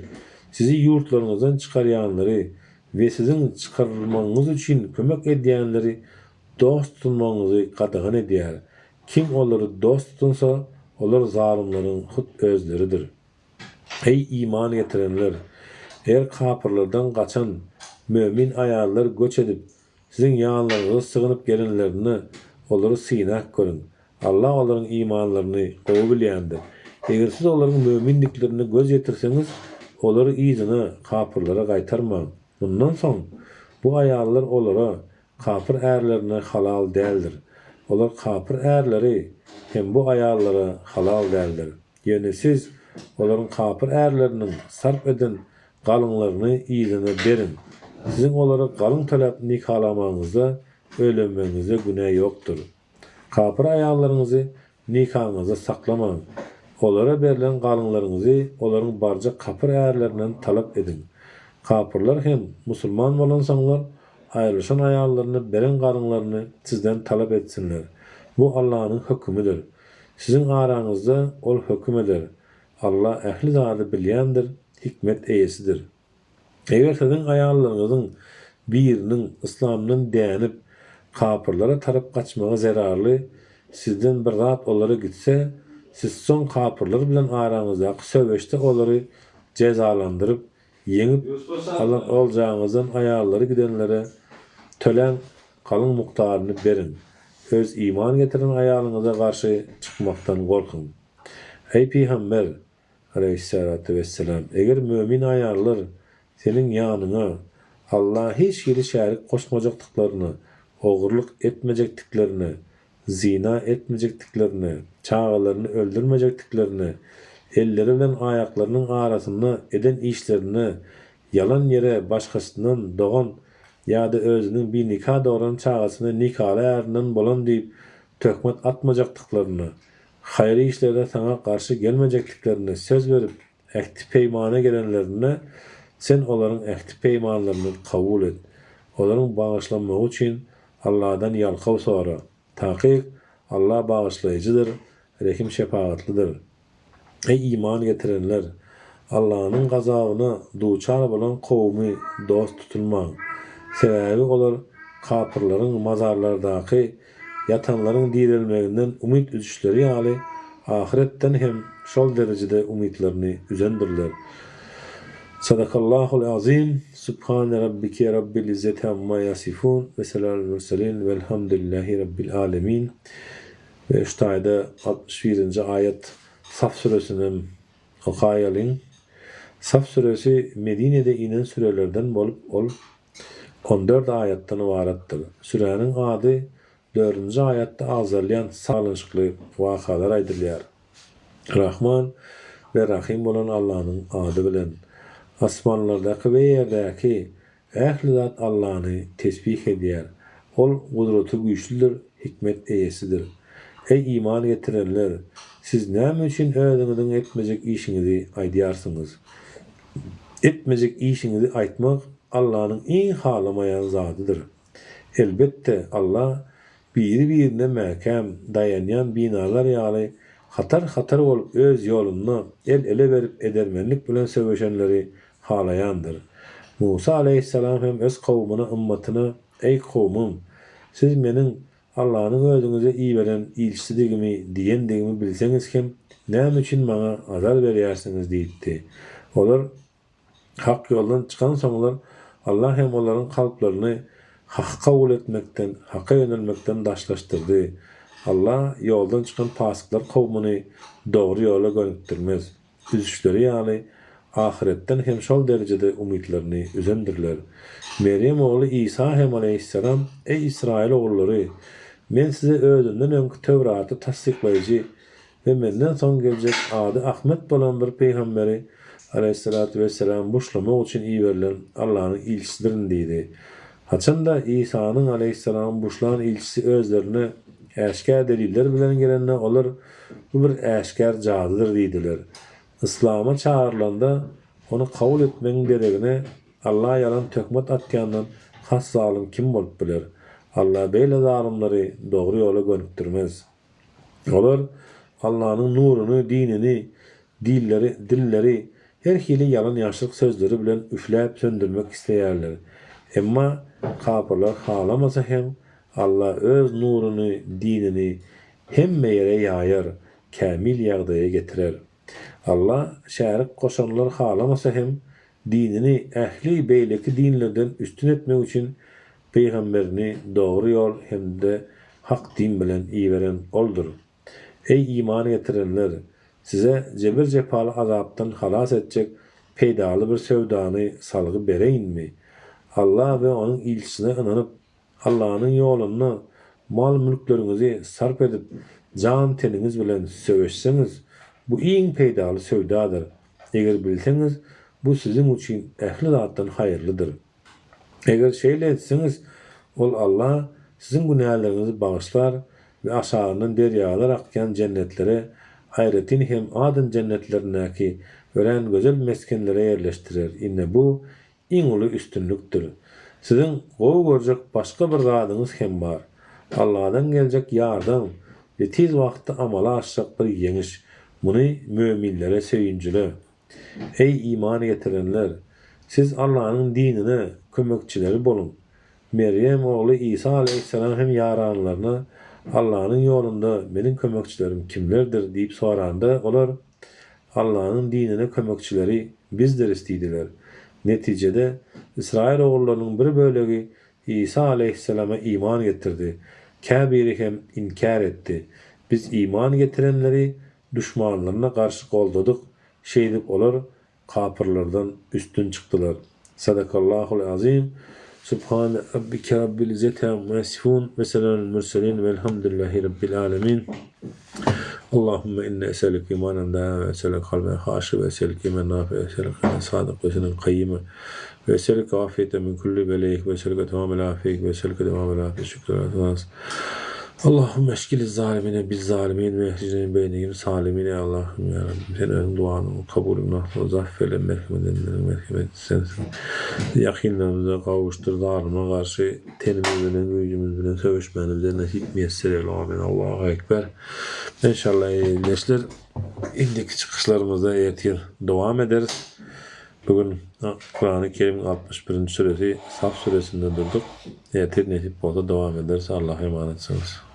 sizi ýurtlaryňyzdan çykarýanlary we siziň çykarylmagyňyz üçin kömek edýänleri dost tutunmagyňyzy gadagan edýär. Kim olary dost tutunsa, olar zalymlaryň hut özleridir. Eý, iman getirenler! Eger kapyrlardan gaçan mömin aýallar göç edip, siziň ýanlaryňyza sygynyp gelenlerinde, olary synap görüň. Allah olaryň imanlaryny gowy bilýändir. Eger siz olaryň mömindiklerine göz ýetirseňiz, olary yzyna, kapyrlara gaýtarmaň. Mundan soň, bu aýallar olara, kapyr ärlerine halal däldir. Olar kapyr ärleri hem bu aýallara halal däldir. Ýöne siz olaryň kapyr ärleriniň sarp eden galyňlaryny yzyna beriň. Siziň olara galyň töläp nikalamagyňyzda, öýlenmegiňizde günä ýokdur. Kapyr aýallaryňyzy nikaňyzda saklamaň. Olara berlen galyňlaryňyzy olaryň barjak kapyr ärlerinden talap ediň. Kapyrlar hem musulman bolansoňlar, aýrylyşan aýallaryna beren galyňlaryny sizden talap etsinler. Bu Allanyň hökümidir. Siziň araňyzda Ol höküm eder. Alla ähli zady bilýändir, hikmet eýesidir. Eger siziň aýallaryňyzyň biriniň yslamdan dänip, kapyrlara tarap gaçmagy zerarly sizden bir zat olara gitse, siz soň kapyrlar bilen araňyzdaky söweşde olary jezalandyryp, ýeňip alan oljaňyzdan aýallary gidenlere tölän galyň mukdaryny beriň. Öz iman getiren aýalyňyza garşy çykmakdan gorkuň. Eý, pygamber! Aleýhissalatu wesselam, Eger mömin aýallar seniň ýanyňa Allaha hiç hili şärik goşmajakdyklaryna, ogurlyk etmejekdiklerine, zyna etmejekdiklerine, çagalaryny öldürmejekdiklerine, elleri bilen aýaklarynyň arasynda eden işlerinde ýalan ýere başgasyndan dogan ýa-da özüniň binika dogran çagasyny nikaly ärinden bolan diýip töhmet atmajakdyklaryna, haýyr işlerde saňa garşy gelmejekdiklerine söz berip ähti-peýmana gelenlerinde, sen olaryň ähti-peýmanlaryny kabul et. Olaryň bagyşlanmagy üçin Alladan ýalkaw sora. Takyk, Alla bagyşlaýjydyr, rehim-şepagatlydyr. Eý, iman getirenler! Allanyň gazabyna duçar bolan kowumy dost tutunmaň. Sebäbi olar kapyrlaryň mazarlardaky ýatanlaryň direlmeginden umyt üzüşleri ýaly, ahyretden hem şol derejede umytlaryny üzendirler. Sadakallahul azim, Subhane rabbike rabbil izzeti amma ýasifun, we selamul murselin, welhamdülillahi rabbil alemin. We şu taýda 61-nji aýat Saf süresinem okaýalyň. Saf süresi Medinede inen sürelerden bolup, ol 14 aýatdan ybaratdyr. Süräniň ady dördünji aýatda agzalýan baglanyşykly wakalar aýdylýar. Rahman we Rahym bolan Allanyň ady bilen. Asmanlardaky we ýerdäki ähli zat Allany tesbih edýär. Ol gudraty güýçlüdir, hikmet eýesidir. Eý iman getirenler! Siz näme üçin özüňiziň etmejek işiňizi aýdýarsyňyz? Etmejek işiňizi aýtmak Allanyň iň halamaýan zadydyr. Elbetde, Alla biri-birine mäkäm daýanýan binalar ýaly hatar-hatar bolup öz ýolunda el-ele berip edermenlik bilen söweşenleri halaýandyr. Musa aleýhissalam hem öz kowumyna, ymmatyna, Eý, kowumym! Siz meniň Allanyň özüňize iberen ilçisidigimi diýendigimi bilseňiz hem näme üçin maňa azar berýärsiňiz diýipdi. Olar hak ýoldan çykansoňlar Allah hem olaryň kalplaryny haky kabul etmekden, haka ýönelmekden daşlaşdyrdy. Allah ýoldan çykan pasyklar kowmuny dogry ýola gönükdirmez. Üzüşleri ýaly, ahyretden hem şol derejede umytlaryny üzendirler. Merýem ogly Isa hem aleýhissalam, Eý, Ysraýyl ogullary! Men size özümden öňki Töwraty tassyklaýjy we menden soň geljek ady Ahmet bolan bir pygamberi aleýhissalatu wessalam buşlamak üçin iberilen Allanyň ilçisidirin diýdi. Haçanda Isanyň aleýhissalam buşlan ilçisi özlerine äşgär deliller bilen gelende olar, Bu bir äşgär jadydyr diýdiler. Yslama çagyrylanda ony kabul etmegiň deregine Alla ýalan töhmet atýandan has zalym kim bolup biler? Alla beýle zalymlary dogry ýola gönükdirmez. Olar Allanyň nuruny, dinini, dilleri, dilleri her hili ýalan-ýaşryk sözleri bilen üfläp söndürmek isleýärler. Emma kapyrlar halamasa hem Alla öz nuruny, dinini hemme ýere ýaýar, kämil ýagdaýa getirer. Alla şärik goşanlar halamasa hem dinini ähli beýleki dinlerden üstün etmek üçin pygamberini dogry ýol hem-de hak din bilen iberen Oldur. Eý iman getirenler! Size jebir-jepaly azapdan halas etjek peýdaly bir söwdany salgy bereýinmi? Alla we Onuň ilçisine ynanyp, Allanyň ýolunda mal-mülkleriňizi sarp edip, jan-teniňiz bilen söweşseňiz, bu iň peýdaly söwdadyr. Eger bilseňiz, bu siziň üçin ähli zatdan haýyrlydyr. Eger şeýle etseňiz, Ol, Alla, siziň günäleriňizi bagyşlar we aşagyndan derýalar akýan jennetlere, aýratyn hem Adn jennetlerindäki örän gözel mesgenlere ýerleşdirer. Ine bu iň uly üstünlikdir. Siziň gowy görjek başga bir zadyňyz hem bar. Alladan geljek ýardam we tiz wagtda amala aşjak bir ýeňiş. Muny möminlere söýünjile. Eý, iman getirenler! Siz Allanyň dinine kömekçileri boluň! Merýem ogly Isa aleýhissalam hem ýaranlaryna, Allanyň ýolunda meniň kömekçilerim kimlerdir? diýip soranda, olar, Allanyň dinine kömekçileri bizdiris diýdiler. Netijede, Ysraýyl ogullarynyň bir bölegi Isa aleýhissalama iman getirdi, käbiri hem inkär etdi. Biz iman getirenleri duşmanlaryna garşy goldadyk, şeýdip olar kapyrlardan üstün çykdylar. Sadakallahul azim. Subhane rabbike rabbil izzeti amma ýasifun we selamun murselin welhamdülillahi rabbil alemin. Allahümme inne eselüke imanen daime ve eselüke kalben haşi ve eselüke imen nafi ve eselüke dinen sadık ve dinen kayyime ve eselüke afiyeten min kulli beleyik ve eselüke tamamel afiyek ve eselüke devamel afiyet şükür Allahümme eşkili zalimine biz zalimin ve ehricine min beynihim salimin ey Allahym ya Rabbim sen özüň duanyň kabulyny asla zaf eyle merhemet edenleriň merhemeti sensiň ýakynlarymyza gawuşdyr zalyma garşy Tenimiz bilen güýjümiz bilen söweşmäni bize nesip miýesser eýle amin Allahu ekber Enşalla ildeşler indiki çykyşlarymyzda ertir dowam ederis bu gün Kurany Kerimiň 61-nji süresi Saf süresinde durduk ertir nesip bolsa dowam ederis Allaha emanetsyňyz.